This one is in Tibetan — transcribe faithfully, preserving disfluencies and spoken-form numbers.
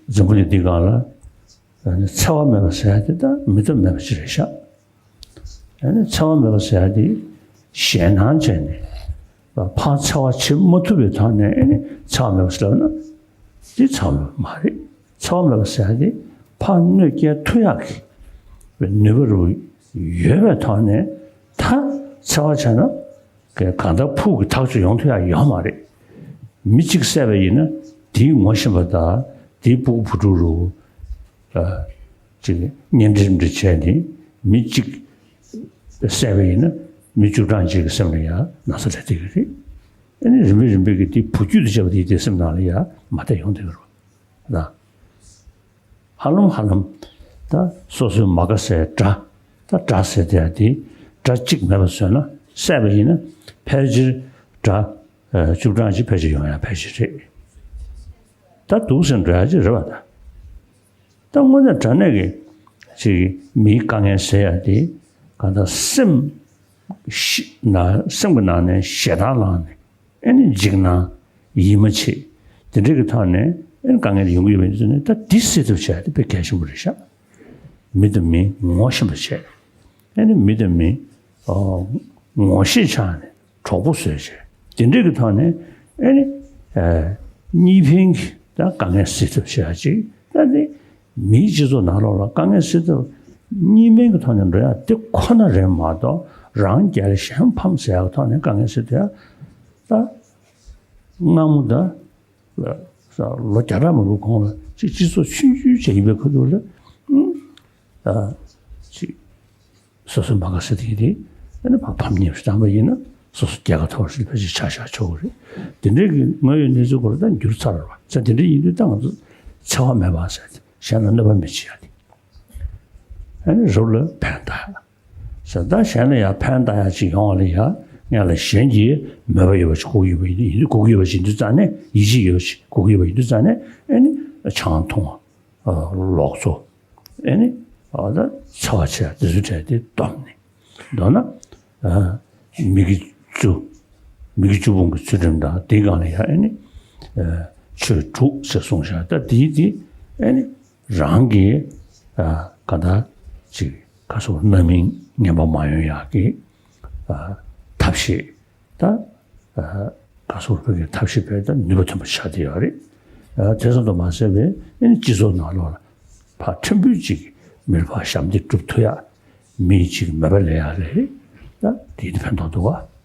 འཛམ་བུ་གླིང་འདི་སྒང་ལ་འཚེ་བ་མེད་པ་ཟེར་ཡ་དེ་ད་མི་སྟོབས་མེད་པ་ཅིག་རེད་ཤག་ཨ་ནི་འཚེ་བ་མེད་པ་ཟེར་ཡ་དེ་ཞེད་སྣང་བྱས་ནས་ཕར་འཚེ་བ་བྱེད་མ་ཐུབ་པའི་ཐོག་ནས་ཨ་ནི་འཚེ་བ་མེད་པ་ཟེར་ལབ་ན་དེ་འཚེ་བ་མེད་པ་མ་རེད། འཚེ་བ་མེད་པ་ཟེར་ཡ་དེ་ཕར་གནོད་སྐྱེལ་ཐུབ་ཡག་གི་ནུས་པ་རུ་ཡོད་པའི་ཐོག་ནས་ད་འཚེ་བ་བྱས་ན་གང་ལྟར་ཕུགས་ཀྱི་ཐག་གཅོད་ཡོང་ཐུབ་ཡག་ཡོད་མ་རེད། མི་གཅིག་བསད་པ་ཡིན་ན་དེའི་ངོ་ཤེས་པ་དང་དེའི་སྤུ་གུ་བུ་ཕྲུག་རུ་ཅིག་གཉེན་འབྲེལ་འདྲ་བྱས་ནས་མི་གཅིག་བསད་པ་ཡིན་ན་མི་བཅུ་གྲངས་ཅིག་གི་སེམས་ལ་ཡང་ན་ཚ་སླེབས་བསྡད་ཀྱི་རེད། ཨ་ནི་རིམ་པས་རིམ་པས་ཀྱིས་དེ་བུ་རྒྱུད་དུ་བྱས་པ་དེ་དེ་སེམས་ནང་ལ་ཡང་མ་བསྡད་ཡོང་བསྡད་ཀྱི་རེད་ལ། ཧ་ལམ་ཧ་ལམ་ད་སོ་སོའི་མ་དགའ་སའི་དགྲ་ད་དགྲ་ཟེར་དེ་ཡང་དེ་དགྲ་གཅིག་མེད་པ་བཟོས་ན་བསད་པ་ཡིན་ན་ཕལ་ཆེར་དགྲ་བཅུ་གྲངས་ཅིག་ཕལ་ཆེར་ཡོང་ཡག་ཕལ་ཆེར་རེད། ད་འདུག་སེ་འགྲོ་ཡག་ཅིག་རེད་པ། ད་ད་དངོས་གནས་དྲང་གནས་ཀྱི་ཅིག་མིའི་དཀའ་ངལ་ཟེར་ཡག་དེ་གང་ལྟར་སེམས་ཤི་ན་སེམས་ཀྱི་ནང་ནས་ཞེ་སྡང་ལངས་ནས་ཨེ་ནི་འཇིགས་སྣང་ཡིད་མ་ཆེས་དེ་འདྲ་གི་ཐོག་ནས་ཨེ་ནི་དཀའ་ངལ་དེ་ཡོང་གི་ཡོད་པ་ཡིན་ཙང་ནས་ད་འདི་སེལ་ཐབས་བྱས་དེ་དཔེ་གལ་ཆེན་པོ་རེད་ཤག་མི་དང་མི་ངོ་ཤེས་པ་བྱས་ཨེ་ནི་མི་དང་མི་ངོ་ཤེས་ཆགས་ནས་གྲོགས་པོ་བཟོས་བྱས་དེ་འདྲ་གི་ཐོག་ནས་ཨེ་ནི་གཉིས་ཕན་གྱི་ད་དཀའ་ངལ་སེལ་ཐབས་བྱས་ཅིག་ད་ནི། མིའི་སྤྱི་ཚོགས་ནང་ལོགས་ལ་དཀའ་ངལ་སེལ་ཐབས་གཉིས་ཕན་གྱི་ཐོག་ནས་འགྲོ་ཡག་དེ་ཁོ་ན་རེད་མ་གཏོགས་རང་རྒྱལ་གཞན་ཕམ་ཟེར་ཡག་གི་ཐོག་ནས་དཀའ་ངལ་སེལ་ཐུབ་ཡག་ད་སྔ་མོ་ད་ལོ་བརྒྱ་ཕྲག་མང་པོའི་གོང་ལ་ཅིག་སྤྱི་ཚོགས་ཆུང་ཆུང་ཅིག་ཡིན་པའི་ཁ་ཐུག་ལ་ཨ་ཅིག་སོ་སོའི་མ་དགའ་ས་དེ་རེད། ཨ་ནི་ཕ་ཕམ་ཉེས་སུ་བཏང་པ་ཡིན་ན་སོ་སོ་རྒྱལ་ཁ་ཐོབ་ཞིག་ཕལ་ཆེར་ཆ་བཞག་ཆོག་གི་རེད། དེ་འདྲའི་གི་དངོས་ཡོད་གནས་ཚུལ་སྐོར་ལ་ད་འགྱུར་ཚར་བ་ཚ་དེ་འདྲ་ཡིན་དུས་ད་ང་ཚོ་འཚེ་བ་མེད་པ་ཟེར་ཏེ་གཞན་ལ་གནོད་པ་མི་བྱེད་ཡ་དེ། ཨ་ནི་རབ་ལ་ཕན་བཏགས་ཡ་ཟེར། ད་གཞན་ལ་ཡང་ཕན་བཏགས་ཡ་ཅིག་ཡོང་བ་ལ་ཡ་ངས་ལ་གཞན་གྱིས་མོས་པ་ཡོད་པ་ཅིག་དགོས་ཀྱི་ཡོད་པ་ཡིན་དུས་དགོས་ཀྱི་ཡོད་པ་ཅིག་ཡིན་དུས་ཙང་ནས་ཡིད་ཆེས་ཡོད་པ་ཅིག་དགོས་ཀྱི་ཡོད་པ་ཡིན་དུས་ཙང་ནས་ཨ་ནི་ཆང་འཐུང་བ། ལོག་འཚོ། ཨེ་ནི། ཨ་ད་འཚེ་བ་བྱས་དེ་ཚོའི་གྲས་དེ་བསྡོམས་ནས། མདོར་ན། ཨ་མི་དགེ་བཅུ། མི་དགེ་བཅུ་སྤོང་གི་ཚུལ་ཁྲིམས་དང་དེའི་སྒང་ལ་ཡང་ཨེ་ནི། ཨ་ཆོས་དྲུག་ཟེར་གསུངས་བཞག་ད་དེའི་དེ་ཨེ་ནི། རང་གི་ཨ་ག་ད་ཅིག་ག་སོགས་རྣམ་སྨིན་ངན་པ་མ་ཡོང་ཡག་གི་ཨ་ཐབས་ཤེས། ད་ག་སོགས་ཕ་གིའི་ཐབས་ཤེས་དཔེ་ད་ནུས་པ་ཐོན་པ་ཆགས་བསྡད་ཡོད་རེད། དེ་ཙམ་དུ་མ་ཟད་པའི་ཨ་ནི་སྤྱི་ཚོགས་ནང་ལོགས་ལ་ཕར་ཕྲན་བུ་ཅིག་མི་ལ་ཕར་ཞབས་འདེགས་སྒྲུབ་ཐུབ་ཡག་མི་ཅིག་མོས་པ་ལེན་ཡག་རེད། ད་དེ་ཡིན་ཕན་ཐོགས་འདུག་བ།